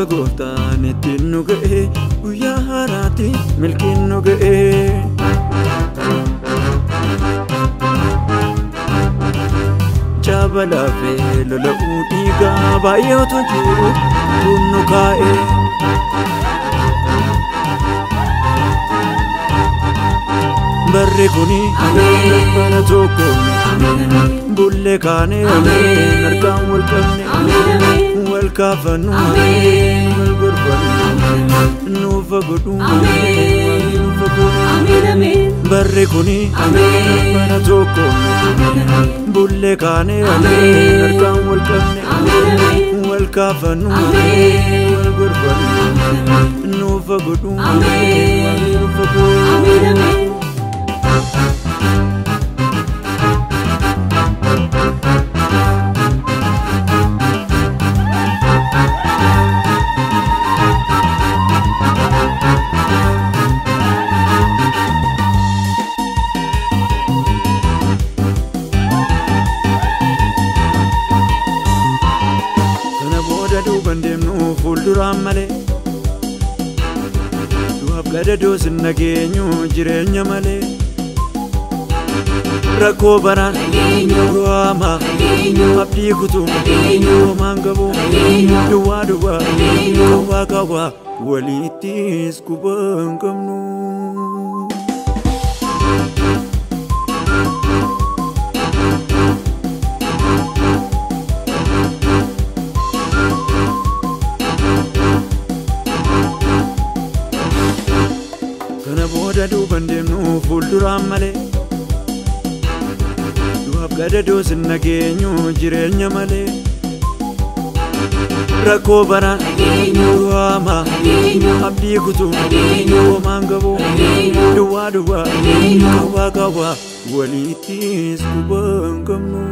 Baga gooftaan ittiin nu ga'e, guyyaa haaraatti milkiin nu ga'e. Caaba lafee lola'uu dhiigaa baay'eetu jiru kun nu kaa'e. Barri kuni bara tokkoomne, bullee kaanee harkaan wal qabne, wal kaafannu, wal gorfannu, nuufa godhu, nuufa godhu. Barri kuni bara tokkoomne, bullee kaanee harkaan wal qabne, wal kaafannu, wal gorfannu, nuufa godhu, nuufa godhu. Kana booda duuban deemnu fuulduraan malee, du'aaf gadadoos hin nageenyu jireenya malee. Rakkoo baraan du'aamaa abdii kutuu homaan qabu, duwwaa duwwaa qawwaa qawwaa walittis quba hin qabnu. Kana booda duuban deemnu fuulduraan malee, du'aaf gadadoos hin nageenyu jireenya malee. Rakkoo baraan du'aamaa abdii kutuu homaan qabu, duwwaa duwwaa qawwaa qawwaa walittis quba hin qabnu.